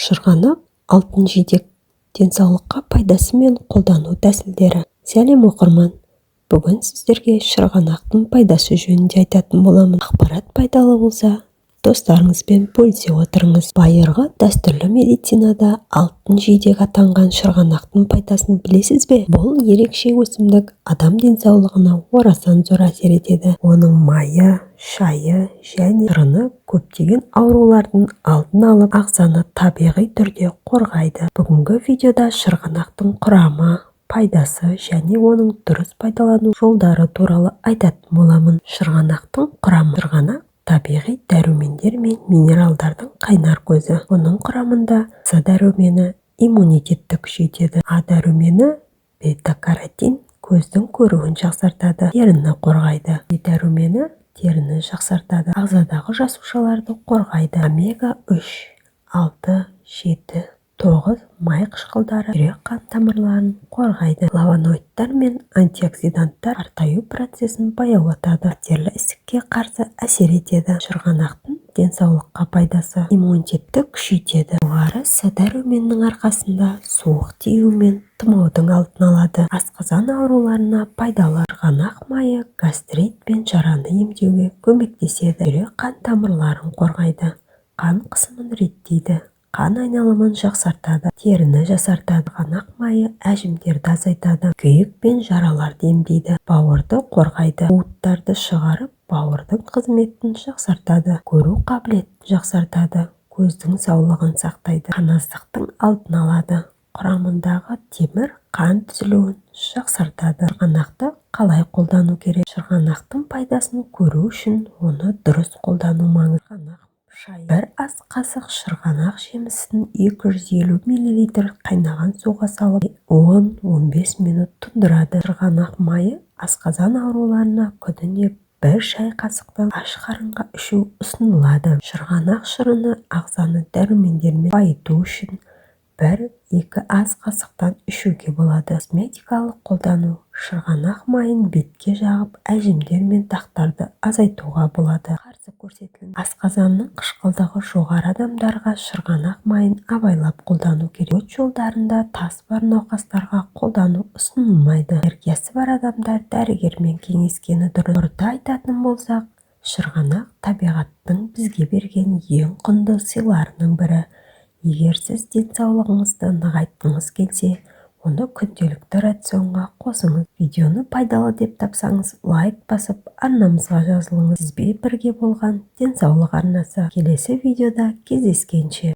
Шырғанақ – алтын жидек: денсаулыққа пайдасы мен қолдану тәсілдері. Сәлем, оқырман! Бүгін сіздерге шырғанақтың пайдасы жөнінде айтатын боламын. Ақпарат пайдалы болса, достарыңызбен бөлісе отырыңыз. Байырғы дәстүрлі медицинада алтын жидек атанған шырғанақтың пайдасын білесіз бе? Бұл ерекше өсімдік адам денсаулығына орасан зор әсер етеді. Оның майы, шайы және шырыны көптеген аурулардың алдын алып, ағзаны табиғи түрде қорғайды. Бүгінгі видеода шырғанақтың құрамы, пайдасы және оның дұрыс пайдалану жолдары туралы айтатын боламын. Шырғанақтың құрамы. Шырғанақ – табиғи дәрумендер мен минералдардың қайнар көзі. Оның құрамында С дәрумені иммунитетті күшейтеді, А дәрумені, бета-каротин көздің көруін жақсартады, теріні қорғайды, Е дәрумені теріні жақсартады, ағзадағы жасушаларды қорғайды. Омега-3, 6, 7, 9 май қышқылдары жүрек-қан тамырларын қорғайды. Флавоноидтар мен антиоксиданттар қартаю процесін баяулатады, қатерлі ісікке қарсы әсер етеді. Шырғанақтың денсаулыққа пайдасы: Иммунитетті күшейтеді. Жоғары С дәруменінің арқасында суық тию мен тұмаудың алдын алады. Асқазан ауруларына пайдалы. Шырғанақ майы гастрит пен жараны емдеуге көмектеседі. Жүрек-қан тамырларын қорғайды, қан қысымын реттейді, қан айналымын жақсартады, теріні жасартады. Шырғанақ майы әжімдерді азайтады, күйік пен жараларды емдейді, бауырды қорғайды, уыттарды шығарып, бауырдың қызметін жақсартады, көру қабілетін жақсартады, көздің саулығын сақтайды, қаназдықтың алдын алады. Құрамындағы темір қан түзілуін жақсартады. Шырғанақты қалай қолдану керек? Шырғанақтың пайдасын көру үшін оны дұрыс қолдану маңызды. Шырғанақ шайы: 1 ас қасық шырғанақ жемісін 250 мл қайнаған суға салып, 10-15 минут тұндырады. Шырғанақ майы: асқазан ауруларына күніне 1 шай қасықтан аш қарынға ішу ұсынылады. Шырғанақ шырыны: ағзаны дәрумендермен байыту үшін 1-2 ас қасықтан ішуге болады. Косметикалық қолдану: шырғанақ майын бетке жағып, әжімдер мен дақтарды азайтуға болады. Қарсы көрсетілімдер: Асқазанның қышқылдығы жоғары адамдарға шырғанақ майын абайлап қолдану керек. Өт жолдарында тас бар науқастарға қолдану ұсынылмайды. Аллергиясы бар адамдар дәрігермен кеңескені дұрыс. Қорыта айтатын болсақ, шырғанақ – табиғаттың бізге берген ең құнды сыйларының бірі. Егер сіз денсаулығыңызды нығайтқыңыз келсе, оны күнделікті рационға қосыңыз. Видеоны пайдалы деп тапсаңыз, лайк басып, арнамызға жазылыңыз. Сізбен бірге болған Денсаулық арнасы. Келесі видеода кездескенше!